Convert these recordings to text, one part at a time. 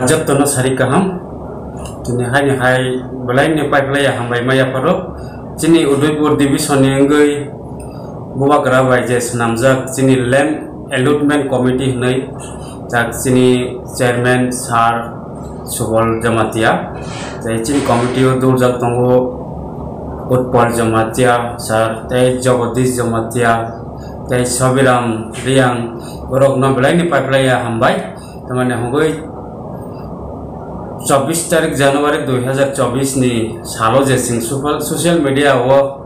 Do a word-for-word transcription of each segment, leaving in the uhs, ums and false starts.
Jotono sari kaham. Tini haini hai belai ni pipeline hambai maya pharo. Chini Udaipur division ni wngwi Bubagra bai je swnamjak chini land allotment committee hinwi jak chini chairman sir Subal Jamatia. Tei chini committee o durjak tongo Utpal Jamatia sir tei Jagadish Jamatia tei Sabiram Riang borok no belai ni pipeline hambai. Tamani hogoi chobbish tarik January dui hazar chobbish ni salo je chwng sufal-, social media o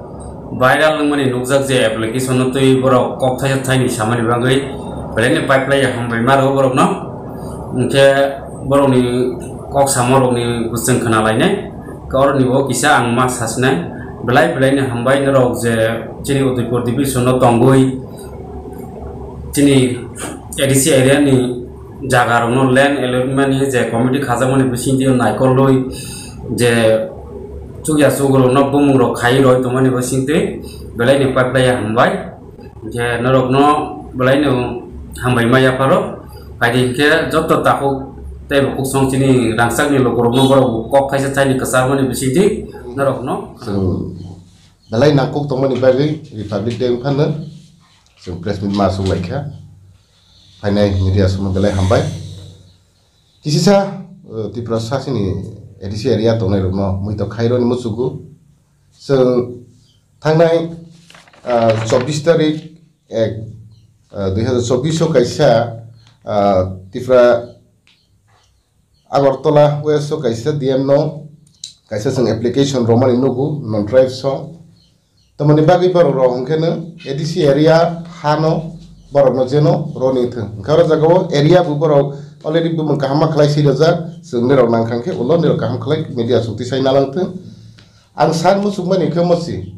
viral wngmani nukjak je application no twi borok kok thaisa thaini samani bagwi belai ni pipeline hambai maro borok no. Hwnkhe borok ni kok samo rok ni bwswng khna lainai. Khe oro ni bo kisa ang ma sasinai belai belai ni hambai norok je chini Udaipur division no tongwi chini A D C area ni jaga rokno land allotment ni je committee khajakmani bisingtwi naikolwi je chukya chukrokno bumung rok khai roi tongmani bisingtwi belai ni pipeline hambai. Hwnkhe norokno belai no hambai ma yapharo. Phaidi hwnkhe joto takhuk tei bo kuksong chini rangchak ni lukurokno borok kok khaisa thaini kwcharmani bisingtwi norokno. Chwng belai nangkuk tongmani bagwi Republic Day wngphano chwng press meet ma achuk laikha. Phainai media songno belai hambai. Kisisa, uh, Tripura sasini A D C area tongnai rokno muitok khaironi muchugo. Chwng thangnai, uh, chobbish tarik ek, uh, dui hazar chobbish o kaisa, uh, Tripura Agartala West o kaisa D M no kaisa chwng application romani nugo non tribes o. Tamoni bagwi borok rok hwnkhe no A D C area hano borok no jeno roni thwng. Hwnkhe oro jaga o area bo borok already bumung kaham ma khlai swi rwjak, chwng nirok nang kha hwnkhe ulo nirok kaham khlai media chukti sai nalang thwng. Ang san muchuk mani khe mosi.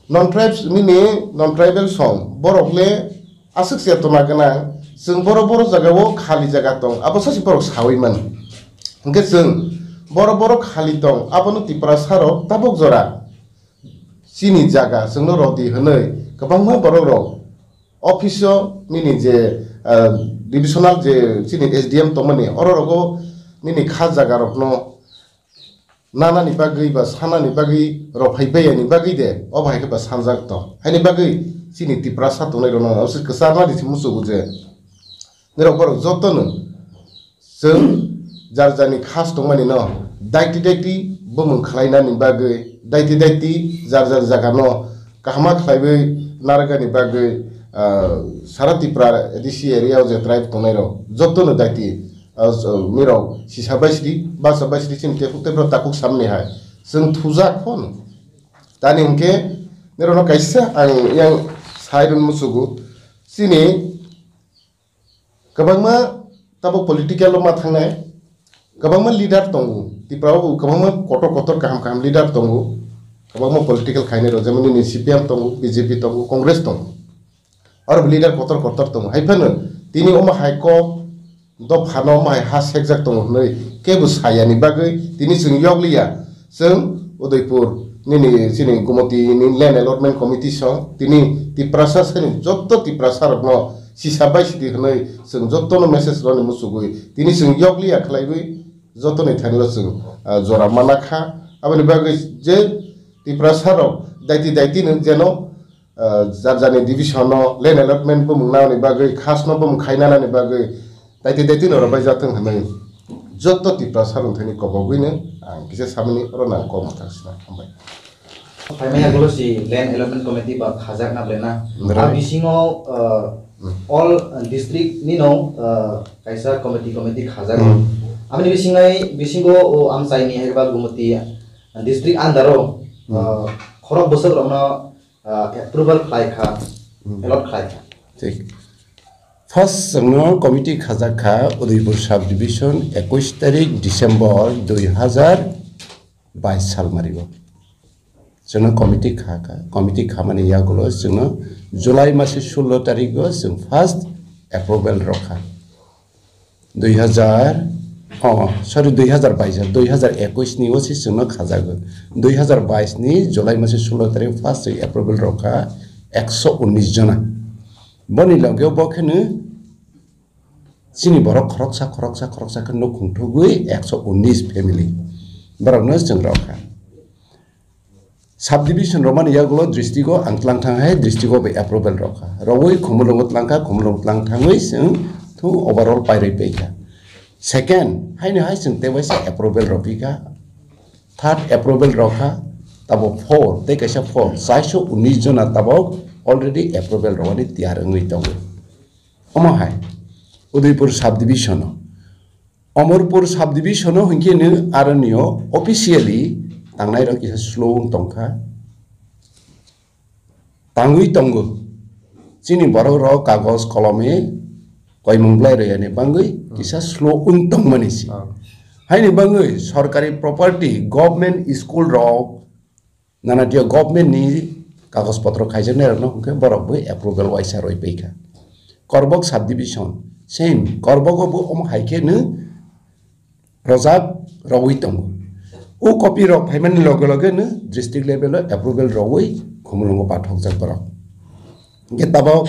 Non tribes nini non tribal song borok le aswk chetona gwnang, chwng boro boro jaga o khali jaga tong, abo sasi borok sawi mani. Hwnkhe chwng boro boro khali tong, abono Tiprasa rok tabuk jora chini jaga chwngno rodi hwnwi kwbangma borok rok office o nini je, ah, divisional je chini S D M tongmani oro rogo nini kha jaga rokno nanani bagwi ba sanani bagwi rok phai bayani bagwi de obo hai khe ba sanjak tong. Haini bagwi chini Tiprasa tongnai rokno osi kwchar nadi se muchugo je nirok borok jotono chwng jar jarni khas tongmani no daiti daiti bumung khlainani bagwi, daiti daiti jar jar jaga no kahama khlaiwi narwkani bagwi, ah, sara Tripura A D C area o je tribe tongnai rok jotono daiti, ah, nirok sisa bai sidi, basa bai sidi chini tepuk tepuk takuk samni hai chwng thujak phano. Tani hwnkhe nirokno kaisa ang yang sai rwna muchugo. Chini kwbangma tabuk political o ma thangnai, kwbangma leader tongo. Tripura o bo kwbangma kotor kotor kaham kaham leader tongo. Kwbangma political khainai rok, jemon nini C P M tongo, B J P tongo, Congress tongo. Oro bo leader kotor kotor tongo. Hai phano tini omo hai kok dophano omo hai ha sekjak tongo hwnwi kebo sayani bagwi tini chwng yokliya. Chwng Udaipur nini chini Gumoti ni land allotment committee song tini Tiprasa sani joto Tiprasa rokno sisa bai sidi hwnwi chwng jotono message rwni muchugwi tini chwng yokliya khlaiwi jotoni thaino chwng, ah, jora mana kha. Aboni bagwi je Tiprasa rok daiti daiti no jeno ah, jar jarni division no land allotment bumung nanani bagwi, khas no bumung khai nanani bagwi, daiti daiti no rwbai jathung hwnwi joto Tiprasa rok thani kobogwi no ang kisa samani oro nang kok mwthang sina hambai. Phaimaya golo si land allotment committee ba khajak na belai na. Right. A bisingo, ah, Hmm. all, ah, district ni no, ah, kaisa committee, committee khajak. Hmm. Aboni bisingai, bisingo o amchai ni hai ba Gumoti, ah, district under o, Hmm. ah, khorok bwswk rok no ah, approval khlai kha, Hmm. allot khlai kha. Thik. First chwngno committee khajak kha Udaipur sub division ekush tarik December dui hazar bais salmario. Chwngno committee kha kha, committee khamani yagulo chwngno July masi sullo tarigo chwng first approval rokha. Dui hazar, oh, sorry, dui hazar bais, dui hazar ekush ni o se chwngno khajago. Dui hazar bais ni July masi sullo tarik first approval rokha ekso unis jona. Boni loge o bo kheno Chini borok khoroksa, khoroksa, khoroksa khe nukhung thugwi ekso unis family. Borokno chwng rokha. Subdivision romani yagulo district o ang tlang thang hai district o bai approval rokha. Rogwi Khumulwngo tlangkha, Khumulwngo tlang thangwi chwng thung overall pairwi paikha. Second, haino hai chwng tei waisa approval rokpikha. Third approval rokha, tabok four, tei kaisa four, chaiso unis jona tabok already approval rowani tiyar wngwi tongo. Omo hai, Udaipur subdivision o. Omorpur subdivision o hinkhe nw aronio officially tangnai rok kisa slow wng tongkha. Tangwi tongo. Chini borok rok kagoj kolome koimung bwlai rwya ni bangwi kisa slow wng tongmani si. Ah. Haini bangwi sorkari property, government school rok, nanatio government ni kagoj potro khaijaknai rokno hwnkhe borok bai approval waisa roi paikha. Korbok subdivision, same, Korbogo bo omo hai khe nw rojak rogwi tongo. O copy rok phaimani loge loge nw district level o approval rogwi Khumulwngo pathokjak borok. Hwnkhe tabok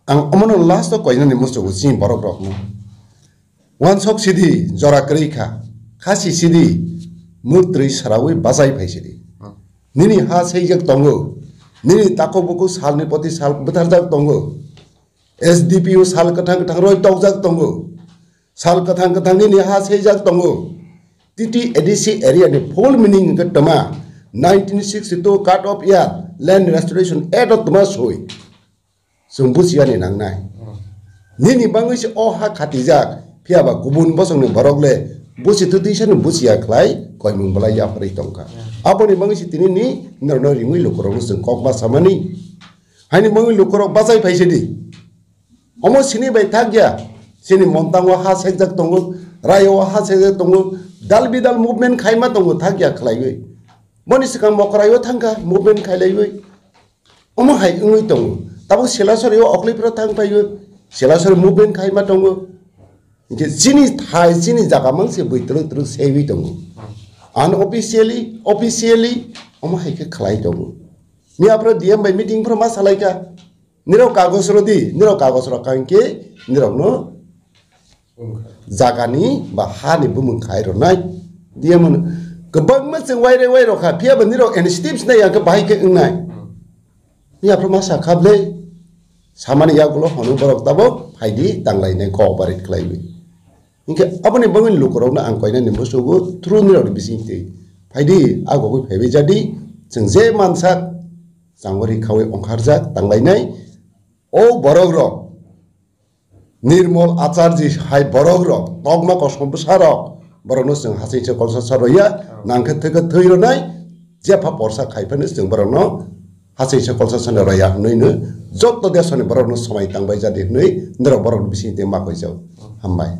ang omono last o koinani muchungo chini borok rokno. Wansok sidi jora kwrwi kha, khasi sidi mwtrwi sarawi bachai phai sidi. Nini ha seijak tongo, nini takhuk bukhuk salni poti sal bwtharjak tongo, S D P O sal kwthang kwthang roi tokjak tongo, sal kwthang kwthang nini ha seijak tongo. T T A D C area ni full meaning hwnkhe twma nineteen sixty-two cut off year Land Restoration Act o twma soi. Chwng buchiyani nangnai. Nini bangwi se o ha khatijak, phiya ba kubun bosongni borok le buchi twtwi sano buchiya khlai koimung bwlai yapharwi tongkha. Aboni bangwi se tini ni norno ringwi lukurokno chwng kok ma samani. Haini bangwi lukurok bachai phai sidi. Omo sini bai thak ya. Sini Montango ha sekjak tongo, Rayo ha sekjak tongo, dal bidal movement khaima tongo thak ya khlaiwi. Boni swkang Mokrai o thangkha movement khailaiwi. Omo hai wngwi tongo. Tabuk Silasori o okli phiro thang phaiwi Silasori movement khaima tongo. Hinkhe chini thai, chini jaga mang se bui twrwk twrwk seiwi tongo. Unofficially, officially, omo hai khe khlai tongo. Miya phro D M bai meeting phro ma salaikha. Nirok kagoj rodi, nirok kagoj rok kangkhe nirokno jagani ba hani bumung khai rwnai. D M no kwbangma chwng waire wai rokha, phiya ba nirok initiatives nai ang khe bahai khe wngnai. Miya phro ma sakha bwle, samani yagulo hwnwi borok tabok phaidi tanglainai cooperate khlaiwi. Hinkhe aboni bagwi lukurokno ang koinani musugo through nirokni bisingtwi. Phaidi, agogwi phaibai jadi, chwng je mansak, changori khawi ongkharjak tanglainai. O borok rok, Nirmol Acharji hai borok rok, tokma kosom bwsa rok, borokno chwng hasing se kolsa sa roya, nangkhe thwkhe thwi rwnai, jepha porsa khai phano chwng borokno hasing se kolsa sa roya hwnwi no, joto desoni borokno swmai tangbai jadi hwnwi, norok borokni bisingtwi ma koijak. Hambai.